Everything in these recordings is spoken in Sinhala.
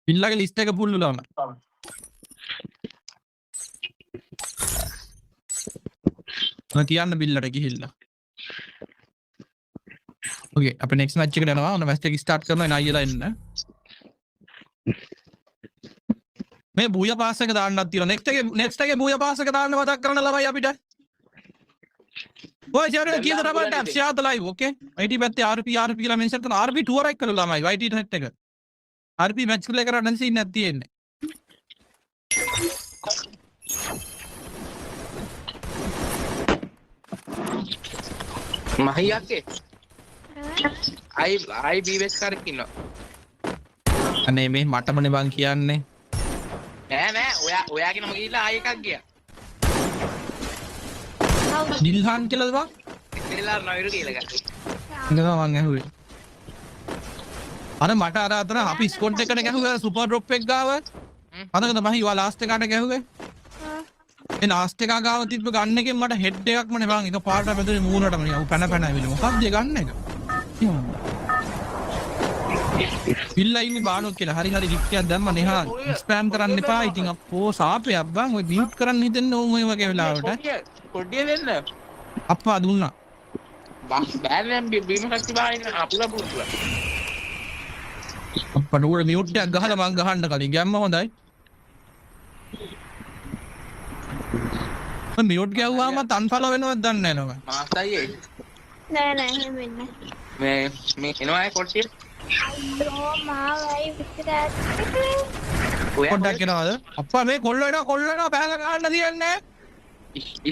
බිල්ලාගේ ලිස්ට් එක පුල්ලු ළමයි. මම කියන්න බිල්ලට ගිහිල්ලා. ඕකේ, අපි නෙක්ස්ට් මැච් එකට යනවා. ඔන්න මැච් එක ස්ටාර්ට් කරනවා. එන අයියලා එන්න. මේ බූයා පාස් එක දාන්නත් තියෙනවා. නෙක්ස්ට් එකේ බූයා පාස් එක දාන්න මතක් කරන්න ළමයි අපිට. ඔය ෂෙයාර් කීයද double tap share the live, okay? IT පැත්තේ RP RP කියලා මෙන්ෂන් කරන RP tour එක කරලා ළමයි YT net එක. RP match play කරන්න සීන් එකක් තියෙන්නේ. මහි අක්කේ අයි අයි බී වෙස් කරක් ඉන්නවා. අනේ මේ මටමනේ බං කියන්නේ. නෑ නෑ, ඔයා ඔයාගේ නම ගිහිල්ලා ආයෙ එකක් ගියා. නිල්හාන් කියලාද බං? ඉතින්ලා නවිරු කියලා එකක්. ඉතින් මං ඇහුවේ. අර මට අර අතන අපි ස්කොඩ් එකට ගැහුවා සුපර් ඩ්‍රොප් එක ගාව. මතකද මහි ඔයා ලාස්ට් එකට ගැහුවේ? ඒ ලාස්ට් එක ගාව තිබ්බ ගන් එකෙන් මට හෙඩ් එකක්ම නේ බං එක පාට වැදුනේ මූණටම නිකන්. ඌ පැන පැන ඇවිල්ලා. මොකක්ද ඒ ගන් එක? පිල්ලා ඉන්නේ බානොක් කියලා. හරි හරි ගිෆ්ට් එකක් දැම්මා නෙහා. ස්පෑම් කරන්න එපා. ඉතින් අප්පෝ සාපයක් බං. ඔය මියුට් කරන්න හිතෙන්නේ ඕම ඔය වගේ වෙලාවට. පොඩ්ඩිය දෙන්න. අප්පා දුන්නා. බෑ නෑ, බීම ශක්ති බාහින්න අපුලා පුරුදුලා. අප්පා නුවර මියුට් එකක් ගහලා මං ගහන්න කලින් ගැම්ම හොඳයි. මං මියුට් ගැහුවාම අන්ෆලෝ වෙනවද දන්නේ නැහැ නෝ. මාස්ටර් අයියේ. නෑ නෑ, එහෙම වෙන්නේ මේ මේ එනවා අය කොට්ටිය. අයියෝ මාවයි විතර. ඔයා පොඩ්ඩක් එනවද? අප්පා මේ කොල්ලෝ එනවා කොල්ලෝ එනවා බෑග ගන්න තියන්නේ.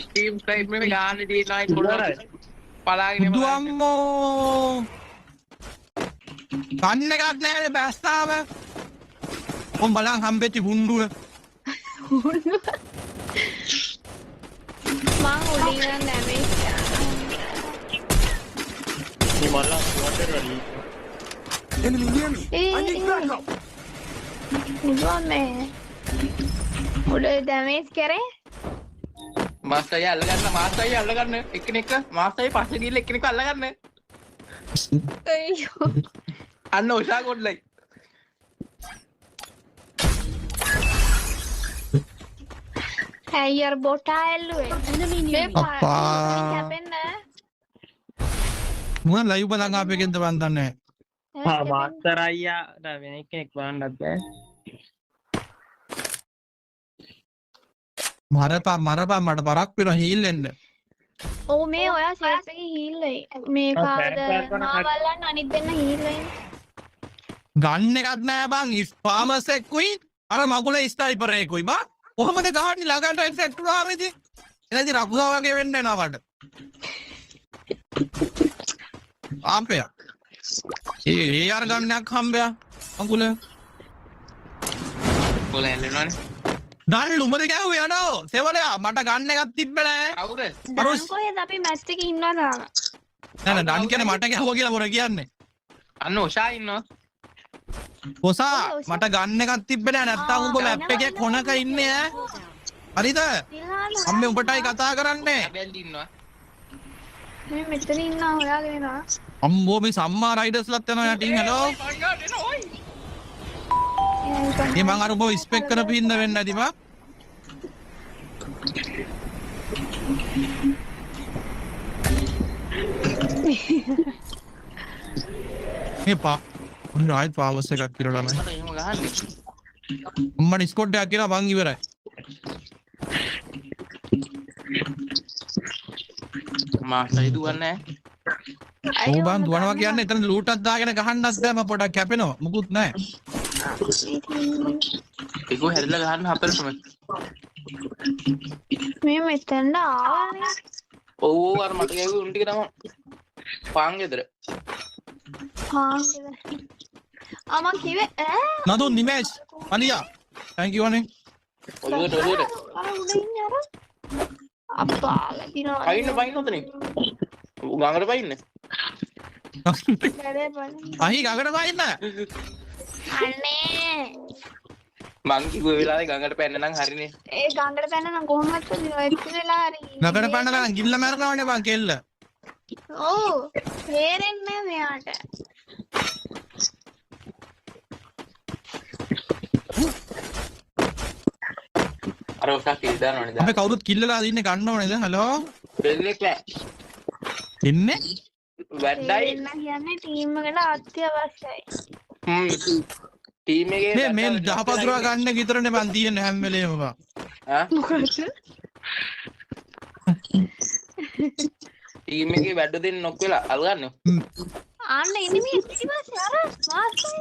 ස්ටීම් සයිඩ් මේ ගාන්න තියෙනවා ඒ කොල්ලෝ පලාගෙන බුදු අම්මෝ. ගන්න එකක් නෑනේ බැස්සාම. කොම් බලන් හම්බෙච්ච හුණ්ඩුව. මං උඩින් ඉඳන් ඩැමේජ්. මේ මල්ලා වටේට වැඩි. Enemy near me. A I need backup. පුළුවන් මේ උඩ ඩැමේජ් කරේ. මාස්ටර් අයියා අල්ලගන්න, මාස්ටර් අයියා අල්ලගන්න එක්කෙනෙක්, මාස්ටර් අයියා පස්සේ ගිහිල්ලා එක්කෙනෙක්ව අල්ලගන්න. අයියෝ. අන්න ඔෂා කොල්ලයි. ඇයි අර බොටා ඇල්ලුවේ මේ? අප්පා. කැපෙන්න. මොන ලයිව් බලන් ආපු එකෙන්ද බං දන්නේ නැහැ. ආ මාස්ටර් අයියා වෙන කෙනෙක් බලන්නත් බෑ. මරපන් මරපන් මට පරක් වෙනවා හීල් වෙන්න. ඔව් මේ ඔයා සේෆ් එකේ හීල් වෙයි. මේ ඔව්, කාවද පෑන් පෑන් මාව අල්ලන්න අනිත් දෙන්න හීල් වෙයි. ගන්න එකක් නෑ බං. ෆාමස් එක්කුයි අර මගුලේ ස්නයිපර් එකකුයි බං. කොහොමද ගහන්නේ ළඟට සෙට් වුණාම ඉතින්? එන ඉතින් රකුසා වගේ වෙන්න එනවා මට. ආපයා. ඒ ඒ අර ගන්නයක් හම්බයා මගුල. කොල්ල ඇල්ලෙනවනේ. දල් උඹද ගැහුවේ යනෝ සෙවලයා මට ගන්න එකක් තිබ්බේ නෑ. කවුද? අරුස්. ඩන් කොහෙද? අපි මැච් එකේ ඉන්නවා තාම. නෑ නෑ, ඩන් කියන්නේ මට ගැහුවා කියලා මොර කියන්නේ. අන්න ඔෂා ඉන්නවා. කොසා ඔය ඔෂා. මට ගන්න එකක් තිබ්බේ නෑ. නැත්තම් උඹ ආ, මැප් එකේ කොනක ඉන්නේ ඈ. හරිද? දිල්හාන. මම මේ උඹටයි කතා කරන්නේ. බැල්ලි ඉන්නවා. මේ මෙතන ඉන්නවා හොයාගෙන එනවා. අම්බෝ මේ සම්මා රයිඩර්ස්ලත් යනවා යටින්. හැලෝ. මේ මං අර උඹ ස්පෙක් කරපු හින්දා වෙන්න ඇති බං. මේ පා උන් ආයෙත් පාවස් එකක් කියලා ළමයි. මට එහෙම ගහන්නේ. අම්මට ස්කොඩ් එකක් කියලා බං ඉවරයි. මාස්ටර් අයියා දුවන්නේ නෑ. ඔව් බං දුවනවා කියන්නේ එතන ලූටක් දාගෙන ගහන්නත් බෑ මම පොඩක් කැපෙනවා. මුකුත් නෑ. ඒකෝ හැරිලා ගහන්න හතරටම. මේ මෙතනට ආවානේ. ඔව් ඔව්, අර මට ගැහුවේ උන් ටික තමයි. පාන් ගෙදර. හා ආ මං කිව්වේ ඈ. නදුන් නිමේෂ් අනියා thank you අනේ. ඔළුවට ඔළුවට. අර උඩ ඉන්නේ අර අප්පා වැදිනවා. පයින්න පයින්න උතනින්. ගඟට පයින්න. බෑ බෑ. අහි ගඟට පයින්න. අනේ. මං කිව්ව වෙලාවේ ගඟට පැන්න නම් හරිනේ. ඒ ගඟට පැන්න නම් කොහොමද එච්චර වෙලා හරි. ගඟට පැන්න නම් ගිල්ල මැරෙනවනේ බං කෙල්ල. ඔව් තේරෙන්නේ නෑ මෙයාට. අර ඔසා කිල් දානවනේ අපි දැන්. කවුරුත් කිල්ලලා ඉන්නේ ගන්න ඕනේද? හලෝ. දෙල්ලෙක් නෑ. එන්නේ? වැඩයි. එන්න කියන්නේ ටීම් එකට අත්‍යවශ්‍යයි. හ්ම්. ටීම් එකේ මේ මේ දහපතුරා ගන්න එක විතරනේ මං තියෙන්නේ හැම වෙලේම බං. ආ මොකද? ටීම් එකේ වැඩ දෙන්න නොක් වෙලා අල්ලගන්න. අන්න එනිමි පිටිපස්සේ අර master.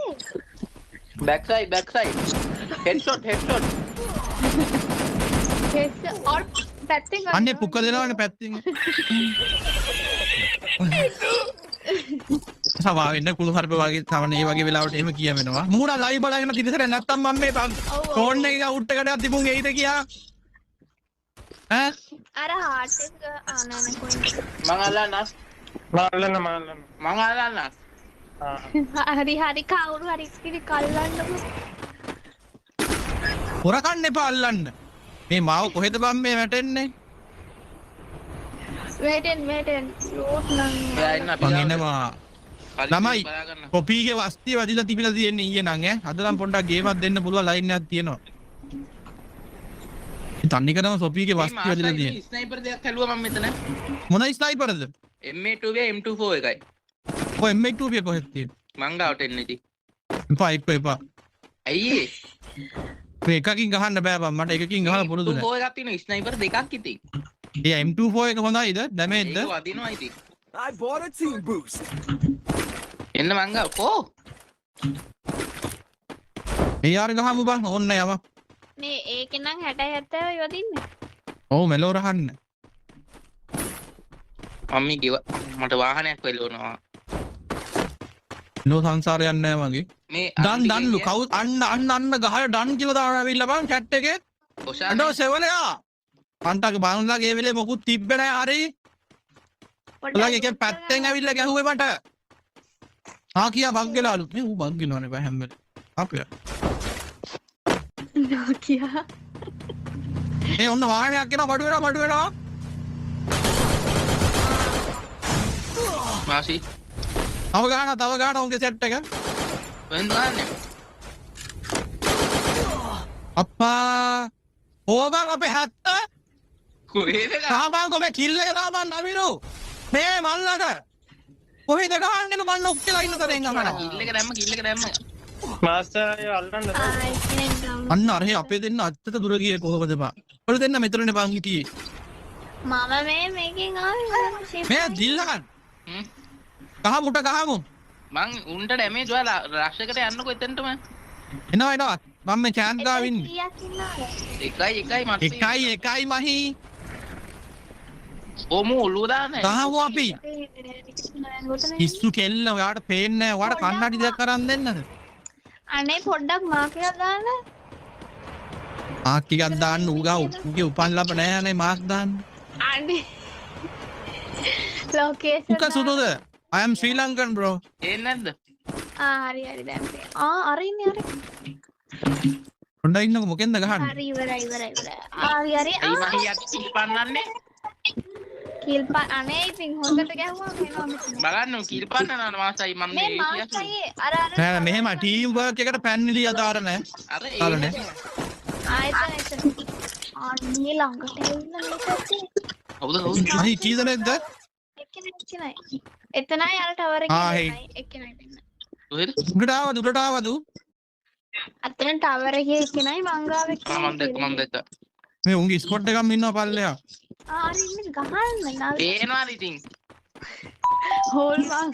Back side, back side. Headshot, headshot. Head or පැත්තෙන් අන්නේ පුක්ක දෙනවනේ පැත්තෙන්. සවා වෙන්න කුළු හarp වගේ තමන ඒ වගේ වෙලාවට එහෙම කියවෙනවා. මූණ ලයිව් බලාගෙන තිරසරේ නැත්තම් මම මේ ෆෝන් එකේ අවුට් එකට එකක් තිබුන් එයිද කියා. ඈ අර හાર્ට් එක ආ නෑ නෑ කොයින්ද. මං අල්ලන්න. මම අල්ලන්න මම අල්ලන්න. මං අල්ලන්න. ආ හරි හරි කවුරු හරි ඉතින් කල්ලන්නකෝ. හොර කන්න එපා අල්ලන්න. මේ මාව කොහෙද බං මේ වැටෙන්නේ? මෙහෙට මෙහෙට ලෝට් නම් ඔයා එන්න අපි මං ගාවට. එනවා. කලින් ළමයි. බලා ගන්න. කොපීගේ වස්තිය වැදිලා තිබිලා තියෙන්නේ ඊයේ නම් ඈ. අද නම් පොඩ්ඩක් ගේමක් දෙන්න පුළුවන් ලයින් එකක් තියෙනවා. ඒ තන්නේ කරම සොපීගේ මේ වස්තිය වැදිලා මාස්ටර් තියෙන්නේ. ස්නයිපර් දෙයක් හැලුවා මම මෙතන. මොන ස්නයිපර්ද? MA2 ගේ M24 එකයි. ඔය M2 එක කොහෙද තියෙන්නේ? මං ගාවට එන්න ඉතින්. එපා එක්ක එපා. ඇයි ඒ? මේ එකකින් ගහන්න බෑ බං. මට එකකින් ගහලා පුරුදු නෑ. M24 එකක් තියෙනවා ස්නයිපර් දෙකක් ඉතින්. ඒ M24 එක හොඳයිද? ඩැමේජ්ද? ඒක වදිනවා ඉතින්. I bought a team boost. එන්න මං ගාව කෝ? ඒ ආර ගහමු බං. ඕන්න යම. මේ ඒකේ නම් 60 70 වදින්නේ. ඔව් මෙලෝ රහන්න. මම්මි ගිව මට වාහනයක් වෙන්න ඕනවා. නෝ සංසාරයක් නෑ මගේ. මේ ඩන් ඩන්ලු කවුද අන්න අන්න අන්න ගහලා ඩන් කියලා දානවා ඇවිල්ලා බං චැට් එකේ. ඔෂා අඩෝ සෙවලයා. අන්ටගේ බංලාගේ ඒ වෙලේ මොකුත් තිබ්බේ නෑ හරි. ඔයාලගේ එකෙන් පැත්තෙන් ඇවිල්ලා ගැහුවේ මට. ආ කියා බග් වෙලාලු. මේ ඌ බග් වෙනවනේ බං හැම වෙලේම. ආපියා. කියා. මේ ඔන්න වාහනයක් එනවා බඩු වෙනවා බඩු වෙනවා. මාසි තව ගහනවා තව ගහනවා උන්ගේ සෙට් එක. වෙන දාන්නේ. අප්පා. ඕ බං අපේ හැත්ත. කොහෙද ගහන්නේ? තාමන් කොහේ කිල් එක තාමන් නවිරු. මේ මල්ලට. කොහෙද ගහන්නේ මං නොක් කියලා ඉන්න තරෙන් ගහනවා. කිල් එක දැම්ම කිල් එක දැම්ම. මාස්ටර් අයියා අල්ලන්න. ආ එක්කෙනෙක් ගමු. අන්න අර අපේ දෙන්න අත්තට දුර ගියේ කොහොමද බං? ඔය දෙන්න මෙතනනේ බං හිටියේ. මම මේ මේකෙන් ආවේ මම ෂිප් මේ දිල්ලකන්. හ්ම්. ගහමු උට ගහමු. මං උන්ට ඩැමේජ් ඔයාලා රෂ් එකට යන්නකෝ එතනටම. එනවා එනවා. මම මේ චෑන් ගාව ඉන්නේ. කීයක් ඉන්නවද? එකයි එකයි මට එකයි එකයි මහි. ඔව් මූ ඔළුව දාන්නේ. ගහමු අපි. හිස්සු කෙල්ල ඔයාට පේන්නේ නැහැ. ඔයාට කන්නඩි දෙයක් අරන් දෙන්නද? අනේ පොඩ්ඩක් මාක් එකක් දාන්න. මාක් ටිකක් දාන්න ඌ ගාව ඌගේ උපන් ලබ නෑ අනේ මාක් දාන්න. අනේ location උක සුදුද? I am Sri Lankan bro. එන්නේ නැද්ද? ආ හරි හරි දැන් පේ. ආ අර ඉන්නේ අර. හොඳයි ඉන්නකො මොකෙන්ද ගහන්නේ? හරි ඉවරයි ඉවරයි ඉවරයි. හරි හරි ඇයි ආ මහි යටි කිල් පන්නන්නේ? කිල්පන් අනේ ඉතින් හොඳට ගැහුවා එනවා මෙතන. බලන්න කිල් පන්නනවා මාසයි මම මේ මේ මාස්ටර් අර අර නෑ නෑ මෙහෙම ටීම් වර්ක් එකට පැන්නිලි අදාර නෑ. අර අර නේ. ආයතන එතන. අනේ ළඟට ඇවිල්ලා මේ පැත්තේ. කවුද කවුද? මහි කී දෙනෙක්ද? එක්කෙනෙක් එක්කෙනයි. එතනයි අර ටවර් එකේ ආ, හේ. දෙන්නයි එක්කෙනයි දෙන්නයි. කොහෙද? උඩට ආවද උඩට ආවද ඌ? අතන ටවර් එකේ එක්කෙනයි මං ගාව එක්කෙනයි. ආ මං දැක්ක මං දැක්ක. මේ උන්ගේ ස්කොට් එකක්ම ඉන්නවා පල්ලෙහා. ආ අර ඉන්නේ ගහන්න නල් පේනවාද ඉතින්? හෝල් මං.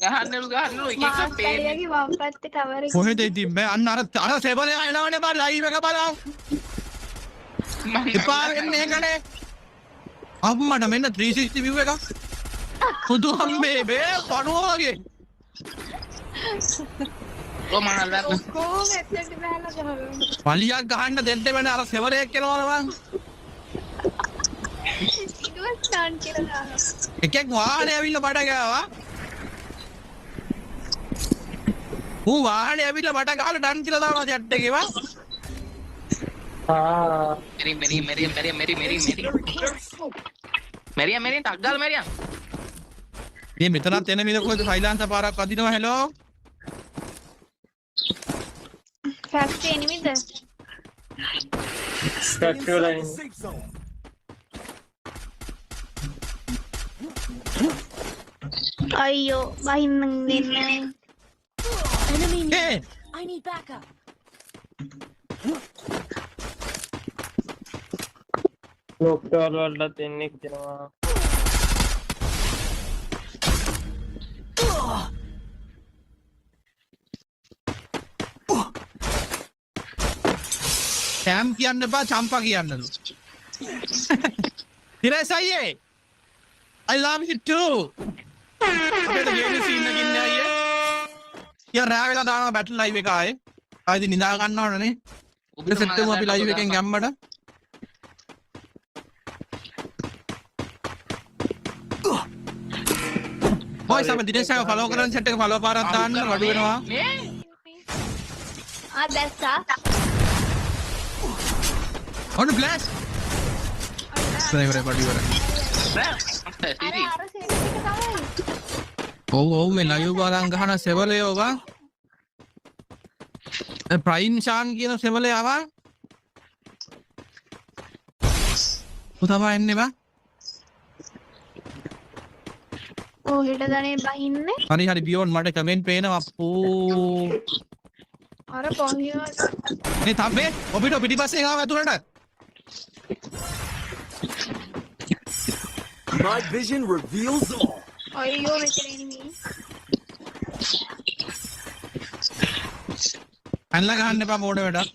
ගහන්නලු ගහන්නලු එක එක පේන්නේ. මාස්ටර්ගේ වම් පැත්තේ ටවර් එකේ. කොහෙද ඉතින් බෑ අන්න අර අර සෙවලයා එනවනේ බං ලයිව් එක බලන්. මං එපා වෙන්නේ ඒකනේ. අම්මට මෙන්න 360 view එකක්. බුදු අම්මේ බේ පණුව වගේ. ඔව් මං අල්ලන්න. ඔක්කොම එතනට බහලා ගහනවා. පලියක් ගහන්න දෙන්න බෑනේ අර සෙවලෙක් එනවනේ බං. ඊට පස්සේ ඩන් කියලා දානවා. එකෙක් වාහනේ ඇවිල්ලා බඩ ගෑවා. ඌ වාහනේ ඇවිල්ලා බඩ ගහලා ඩන් කියලා දානවා චැට් එකේ බං. ආ මෙරි මෙරි මෙරි මෙරි මෙරි මෙරි මෙරි මෙරියා මෙරියා ටක් ගාලා මෙරියා. මේ මෙතනත් එන මිල කොහෙද සයිලන්ස පාරක් අදිනවා හෙලෝ. ෆැක්ටරි එනිමිද? Stay Structure inside the line. safe zone. අයියෝ බහින්න දෙන්නේ. Enemy near. A I need backup. ලොක්ටවල් වලටත් එන්නේ හිතෙනවා. සෑම් කියන්න එපා, චම්පා කියන්නලු. දිනේෂ් අයියේ, I love you too. අපේ ගේම් සීන් එකකින් ඉන්නේ අයියේ. යා රෑ වෙලා දානවා බැටල් ලයිව් එක ආයේ. ආයෙ ඉතින් නිදා ගන්න ඕනනේ. ඔබ සෙට් වෙමු අපි ලයිව් එකෙන් ගැම්මට. බොයිස්, අපි දිනේෂ් අයියව ෆලෝ කරන සෙට් එක ෆලෝ පාරක් දාන්න, වඩු වෙනවා. මේ ආ, දැස්සා. ඔන්න ෆ්ලෑෂ්. ඉවරයි ඉවරයි, වඩු ඉවරයි. නෑ. අර සිරි. අර සෙට් එක තමයි. ඔව් ඔව්, මේ ලයිව් බලන් ගහන සෙවලයෝ බං. ඒ ප්‍රයිම් ෂාන් කියන සෙවලේ ආවා. ඔව් තමයි එන්නේ බං. ඔහෙට දනේ බහින්නේ. හරි හරි බියෝන්, මට කමෙන්ට් පේනවා අප්පෝ. අර පොහියට. මේ තම්බේ ඔබිට පිටිපස්සෙන් ආව ඇතුළට. My vision reveals all. අයියෝ, මෙතන එනිමි. පැනලා ගහන්න එපා, මෝඩ වැඩක්.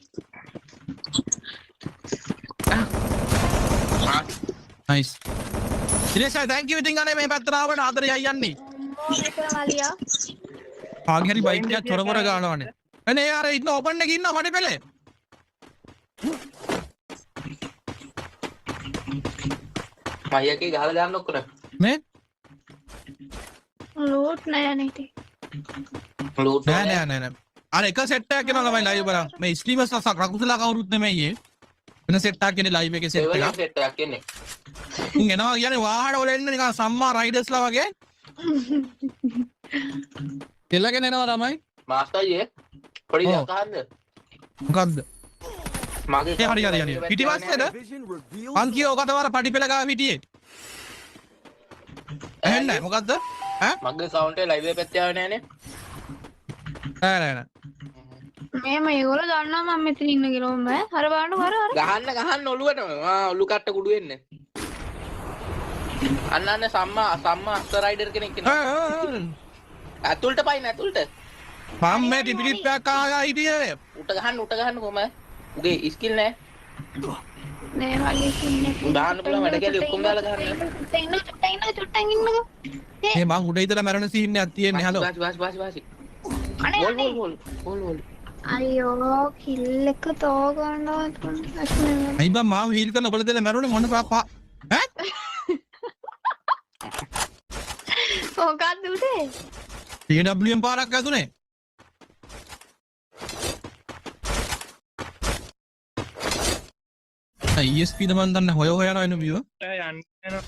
නයිස්. දිනේෂ් අය, thank you. ඉතින් අනේ මේ පැත්තට ආවට ආදරේ අයියන්නේ. අම්මෝ, මෙතන මලියා. කාගේ හරි බයික් එකක් චොරකොර ගානවනේ. අනේ අර ඉන්න ඕපන් එකේ ඉන්නවා මඩේ පෙලේ. මයියකේ ගහලා දාන්න ඔක්කොම. මේ ලූට් නෑ නේ ඉතින්. ලූට්. නෑ නෑ නෑ නෑ. අර එක සෙට් එකක් එනවා ළමයි ලයිව් බලන්. මේ ස්ට්‍රීමර්ස් ලා රකුසලා කවුරුත් නෙමෙයි ඒ. වෙන සෙට් එකක් එන්නේ ලයිව් එකේ සෙට් සෙවලේ එකක්. සෙට් එකක් එන්නේ. උන් එනවා කියන්නේ වාහන වල එන්නේ නිකන් සම්මා රයිඩර්ස්ලා වගේ. එල්ලගෙන එනවා ළමයි. මාස්ටර් අයියේ පොඩි දෙයක් අහන්නද? මොකද්ද? මගේ ඒ හරි හරි හරි. පිටිපස්සේද? Vision reveals මං කිව්ව ඔක තවර පඩි පෙළ ගාව හිටියේ. ඇහෙන්නේ නැහැ, මොකද්ද? ඈ? මගේ සවුන්ඩ් එක ලයිව් එකේ පැත්තේ ආවේ නෑනේ. නෑ නෑ නෑ. මේ මේගොල්ලෝ දන්නවා මම මෙතන ඉන්න කියලා ඔම්ම. අර බලන්න, අර අර. ගහන්න ගහන්න ඔළුවටම. ආ, ඔලු කට්ට කුඩු වෙන්න. අන්න අන්න සම්මා සම්මා අස්ස රයිඩර් කෙනෙක් එනවා. ඈ, ඈ. ඇතුළට පයින් ඇතුළට. මං මේ ටිපිටිප්පයක් ආවා හිටියේ. උට ගහන්න, උට ගහන්න කොහමද? උගේ ස්කිල් නෑ. නෑ, මගේ ඉන්නේ. ගහන්න පුළුවන් වැඩ කැලේ ඔක්කොම දාලා ගහන්න. චුට්ටක් ඉන්න, චුට්ටක් ඉන්න, චුට්ටක් ඉන්නකෝ. මේ මං උඩ ඉඳලා මැරෙන සීන් එකක් තියෙන්නේ. හලෝ. වාසි වාසි වාසි වාසි. අනේ බෝල් අනේ. Ball ball ball ball. අයියෝ, කිල් එක තෝ ගන්නවා තුන්. අයි බං, මාව හීල් කරන ඔබල දෙල මැරුණේ මොන පා ඈ? මොකක්ද උඩේ? TWM පාරක් ඇතුනේ. ESP ද මන් දන්නේ, හොය හොය යනවා එන බිව. යන්න යනවා.